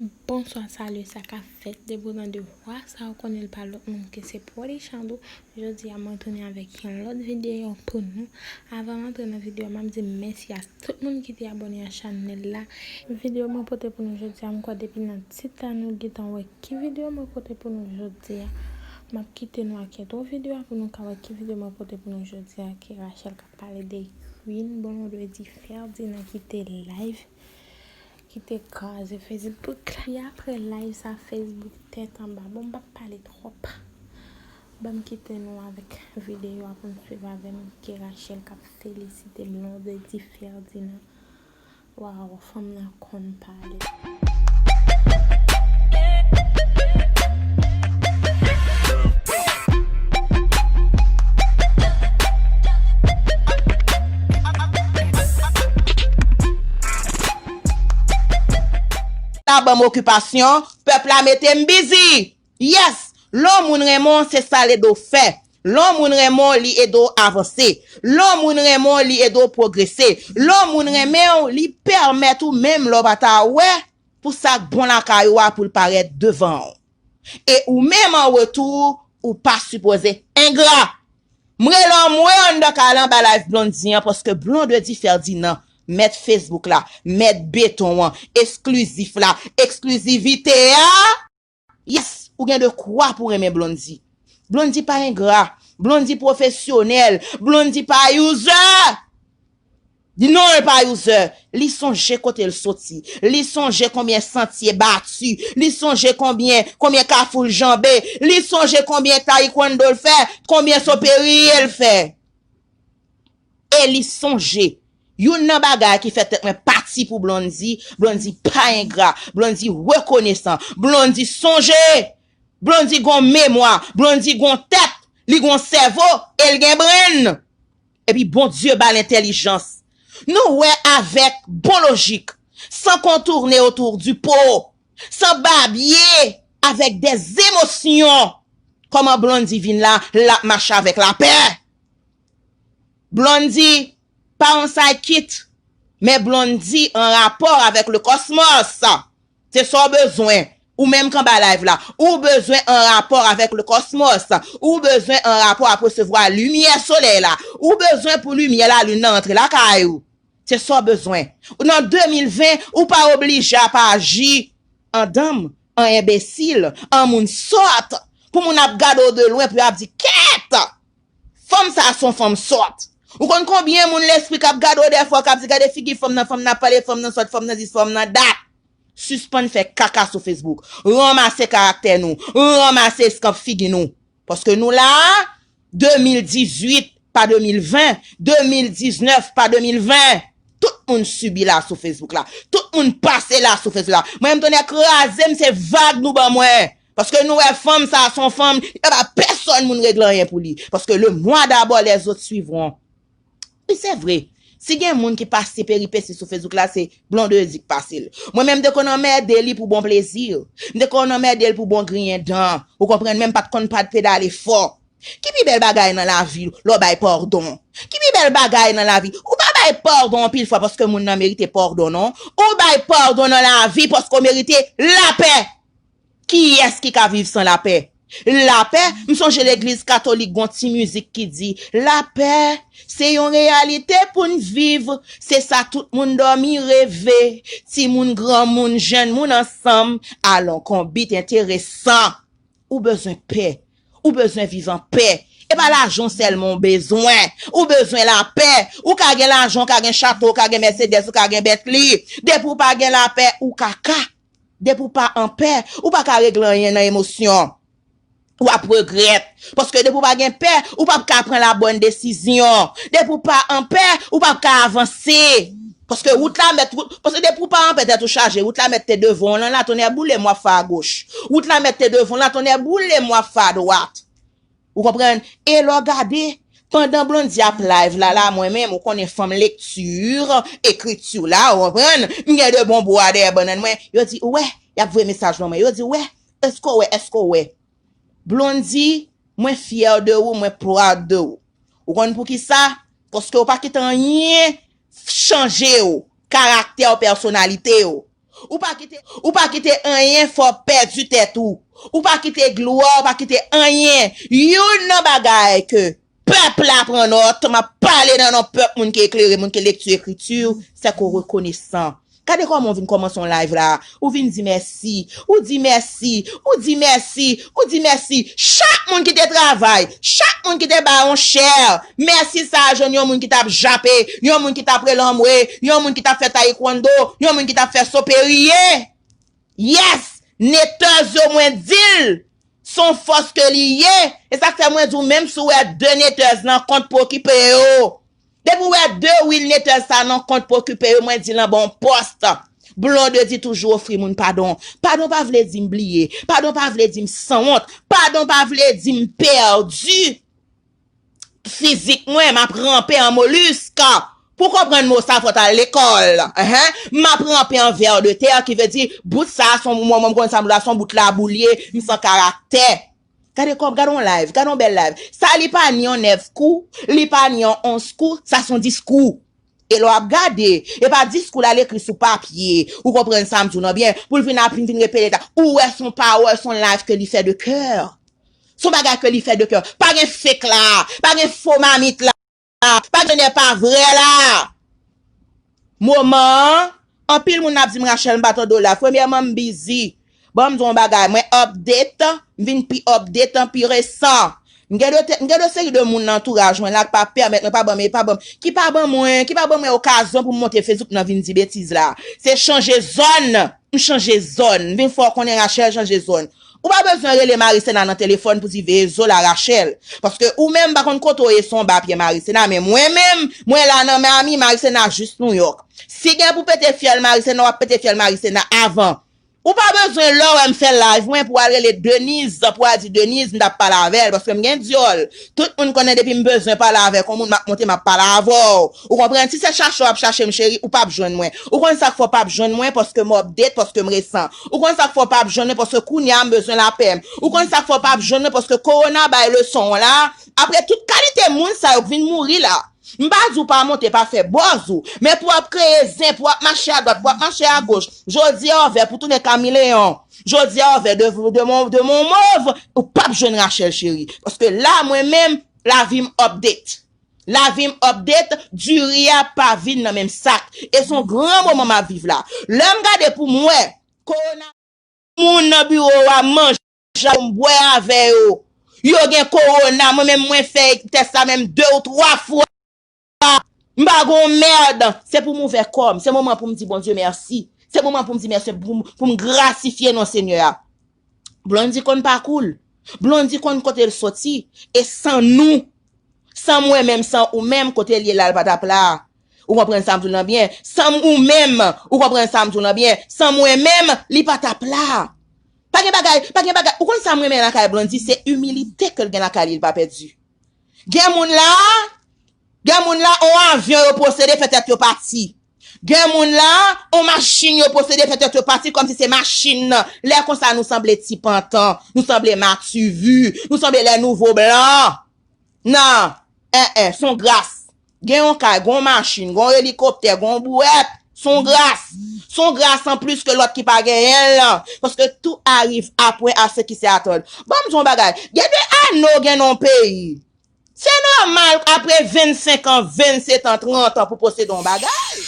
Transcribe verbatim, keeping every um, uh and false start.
Bonswa, salut, sa k ap fèt? Depi w tande vwa sa, ou konnen l pa lòt moun ke se Prody Chandou. Jodi a, mwen tounen avèk yon lòt videyo pou nou. Avan m antre nan videyo a, m ap di mèsi a tout moun ki te abòne a chanèl la. Videyo mwen pote pou nou jodi a, m kwè depi nan tit la nou gentan wè ki videyo mwen pote pou nou jodi a. M ap kite nou ak entwo videyo a pou nou ka wè ki videyo mwen pote pou nou jodi a, ke Rachel k ap pale de Queen Blondedy Ferdinand ki te live, ki te kraze Facebook la. Epi apre live sa, Facebook tèt anba. Bon, m p ap pale twòp. Ban m kite nou avèk videyo a pou n swiv avè m, ke Rachel k ap felisite Blondedy Ferdinand. Waw, fanm nan konn pale. La ban m okipasyon, pèp la mete m bizi. Yes! Lè yon moun renmen w, se sa l ede w fè. Lè yon moun renmen w, li ede w avanse. Lè yon moun renmen w, li ede w pwogrese. Lè yon moun renmen w, li pèmèt ou menm lè w pa ta wè pou sa k bon lakay ou a pou l parèt devan w. E ou menm an retou, ou pa sipoze engra. M rele w, m wè anndan kay la anba live Blondedy an, paske Blondedy Ferdinand, mèt Facebook la, mèt beton an, eksklizif la, eksklizivite a. Yes, ou gen de kwa pou renmen Blondedy. Blondedy pa engra, Blondedy pwofesyonèl, Blondedy pa user. Di non, l pa user. Li sonje kote l soti. Li sonje konbyen santye bati. Li sonje konbyen, konbyen kafou l janbe. Li sonje konbyen taekwondo l fè, konbyen soperye l fè. E li sonje, youn nan bagay ki fè tèt mwen pati pou Blondedy, Blondedy pa engra, Blondedy rekonesan, Blondedy sonje, Blondedy gon memwa, Blondedy gon tèt, li gon sèvo, e l gen brenn. Epi Bondye ba l entèlijans. Nou wè avèk bon lojik, san kontourne otou di po, san babye, avèk dèzemosyon, kòman Blondedy vin la, l ap mache avèk lapè. Blondedy pa yon sidekick, men Blondedy an rapò avèk le kòsmòs. Se sa w bezwen. Ou menm k anba live la, ou bezwen an rapò avèk le kòsmòs. Ou bezwen an rapò ap resevwa limyè solèy la. Ou bezwen pou limyè lalin nan antre lakay ou. Se sa w bezwen. Nan de mil ven, ou pa oblije ap aji an danm, an enbesil, an moun sòt, pou moun ap gade w de lwen, pou y ap di, "Kèt! Fanm sa a se yon fanm sòt." Ou konn konbyen moun lespri k ap gade w dèfwa, k ap di, "Gade figi fanm nan, fanm nan ap pale, fanm nan sòt, fanm nan zis, fanm nan dat." Sispann fè kaka sou Facebook. Ranmase karaktè nou. Ranmase eskanp figi nou. Paske nou la a, de mil dizuit pa de mil ven, de mil diznèf pa de mil ven. Tout moun sibi la sou Facebook la. Tout moun pase la sou Facebook la. Mwen menm tonnè kraze m, se vag nou ban mwen. Paske nou wè fanm sa a se yon fanm, e pa pèsonn moun regle anyen pou li. Paske le mois d'abord les autres suivront. Wi, se vre. Si gen moun ki pase peripesi sou Facebook la, se Blondedy k pase l. Mwen menm, m te konn anmède li pou bon plezi. M te konn anmède l pou bon griyen dan. Ou konprann, men m pa t konn pa t pedale fò. Ki pi bèl bagay nan lavi lè w bay padon? Ki pi bèl bagay nan lavi? Ou pa bay padon anpil fwa paske moun nan merite padon, non. Ou bay padon nan lavi paske w merite lapè. Kiyès ki ka viv san lapè? Lapè, m sonje legliz katolik gon ti mizik ki di, "Lapè, se yon reyalite pou n viv, se sa tout moun dòmi reve, timoun, granmoun, jèn moun ansanm, alon konbit enteresan." Ou bezwen pè, ou bezwen viv an pè. E pa lajan w sèlman w bezwen, ou bezwen lapè. Ou ka gen lajan, ou ka gen chato, ou ka gen Mercedes, ou ka gen Bentley. Depi w pa gen lapè, ou kaka. Depi w pa anpè, ou pa ka regle anyen nan emosyon. W ap regrèt. Paske depi w pa gen pè, ou p ap ka pran labòn desizyon. Depi w pa anpè, ou p ap ka avanse. Paske wout la mèt, wout, paske depi w pa anpè, tèt ou chaje, wout la mèt te devan w lan la, tonnè boule m w ap fè agoch. Wout la mèt te devan w lan, tonnè boule m w ap fè adwat. Ou konprann? E lè w gade, pandan Blondedy ap live la, la, mwen menm, ou konnen fanm lekti, ekriti la, ou konprann? M gen de bon bwa dèyè bannann mwen. Yo di, ou wè, y ap voye mesaj ban mwen. Yo di, ou wè, èske w wè, èske w wè? Blondedy, mwen fyè de ou, mwen proud de ou. Ou konn poukisa? Paske ou pa kite anyen chanje w, karaktè w, pèsonalite w. Ou pa kite, ou pa kite anyen fè w pèdi tèt ou. Ou pa kite glwa, ou pa kite anyen. Youn nan bagay ke pèp la pran nòt, m ap pale nan non pèp, moun ki eklere, moun ki lekti ekriti, se ke w rekonesan. Gade kòman w vin kòmanse yon live la. Ou vin di mèsi. Ou di mèsi. Ou di mèsi. Ou di mèsi. Chak moun ki te travay. Chak moun ki te bay yon share. Mèsi sa a jwenn yon moun ki t ap jape. Yon moun ki t ap rele anmwe. Yon moun ki t ap fè taekwondo. Yon moun ki t ap fè soperiye. Yes! Netèz yo mwen di l. Se yon fòs ke li ye. E sa k fè mwen di w menm si w wè de netèz nan kont pou okipe yo. Depi w wè de real netèz sa nan kont pou okipe yo, mwen di l anba yon pòs. Blondedy toujou ofri moun padon. Padon pa vle di m bliye. Padon pa vle di m sanwont. Padon pa vle di m pèdi fizik mwen, m ap ranpe an molisk. Pou w konprann mo sa, fò w t al lekòl. Enhen. M ap ranpe an vè de tè, ki vle di, bout sa a, se yon, mwen, mwen, m konn sa m la, se yon bout labou l ye, m san karaktè. Gade kòm, gade yon live, gade yon bèl live. Sa li pa ni yon nèf kou, li pa ni yon onz kou, sa se yon dis kou. E lè w ap gade, e pa dis kou la l ekri sou papye, ou konprann sa m di w nan byen, pou l vin ap vin, vin repete ta. Ou wè se yon pawòl, se yon live ke li fè de kè. Se yon bagay ke li fè de kè. Pa gen fake la, pa gen fo mamit la, pa gen nèg pa vrè la. Moman an, anpil moun ap di m, Rachel, m pa tande w la. Premyèman, m busy. Ban m di w yon bagay, mwen update, m vin pi update, pi resan. M gen de, m gen de seri de moun nan antouraj mwen la k pa pèmèt mwen, pa ban m, pa ban m, ki pa ban mwen, ki pa ban mwen okazyon pou m monte Facebook nan vin di betiz la. Se chanje zòn. M chanje zòn. M vin fè w konnen Rachel chanje zòn. Ou pa bezwen rele Marisena nan telefòn pou di veye zo la Rachel. Paske ou menm m pa konn kote w ye, se yon ba pye Marisena, men mwen menm, mwen la nan Miami, Marisena jis Nouyòk. Si gen pou pete fyèl Marisena, w ap pete fyèl Marisena avan. Ou pa bezwen lè w wè m fè live mwen pou w al rele Denise, pou w al di Denise m t ap pale avè l, paske m gen dyòl. Tout moun konnen depi m bezwen pale avèk yon moun, m ap monte, m ap pale avè w. Ou konprann? Si se chache w ap chache m, cheri, ou p ap jwenn mwen. Ou konn sa k fè w p ap jwenn mwen? Paske m update, paske m resan. Ou konn sa k fè w p ap jwenn mwen? Paske kounye a m bezwen lapè m. Ou konn sa k fè w p ap jwenn mwen? Paske kowona bay leson w la. Apre tout kalite moun sa yo k vin mouri la. M pa di w pa monte, pa fè buzz ou, men pou w ap kreye zen, pou w ap mache adwat, pou w ap mache agoch, jodi a w vè pou tounen kamileyon, jodi a w vè de, de, mon, de mon mov, ou p ap jwenn Rachel cheri. Paske la, mwen menm, lavi m update. Lavi m update, diri a pa vin nan menm sak. E se yon gran moman m ap viv la. Lè m gade pou m wè, kowona moun nan biwo a manje pou m bwè avè yo. Yo gen kowona, mwen menm mwen fè tès la menm de ou twa fwa. M pa gon mèd. Se pou m ouvè kò m. Se moman pou m di Bondye mèsi. Se moman pou m di mèsi, pou m, pou m grasifye non Senyè a. Blondy konn pakou l. Blondy konn kote l soti. E san nou, san mwen menm, san ou menm, kote l ye la, l pa t ap la. Ou konprann sa m di w lan byen? San ou menm, ou konprann sa m di w lan byen? San mwen menm, li pa t ap la. Pa gen bagay, pa gen bagay. Ou konn sa m renmen lakay Blondy? Se imilite ke l gen lakay li, li pa pèdi. Gen moun la, gen moun la, on avyon yo posede, fè tèt yo pati. Gen moun la, on machin yo posede, fè tèt yo pati, kòmsi se machin nan. Lè konsa, nou sanble ti pantan, nou sanble mativi, nou sanble lè nouvo blan. Nan, en, en, se yon gras. Gen yon kay, gen yon machin, gen yon elikoptè, gen yon bwèt. Se yon gras. Se yon gras anplis ke lòt ki pa genyen l lan. Paske tout arrive après à ceux qui s'y attendent. Ban m di yon bagay. Gen de ano gen nan yon peyi. Se nòmal apre vennsenk an, vennsetan, trant an pou posede yon bagay.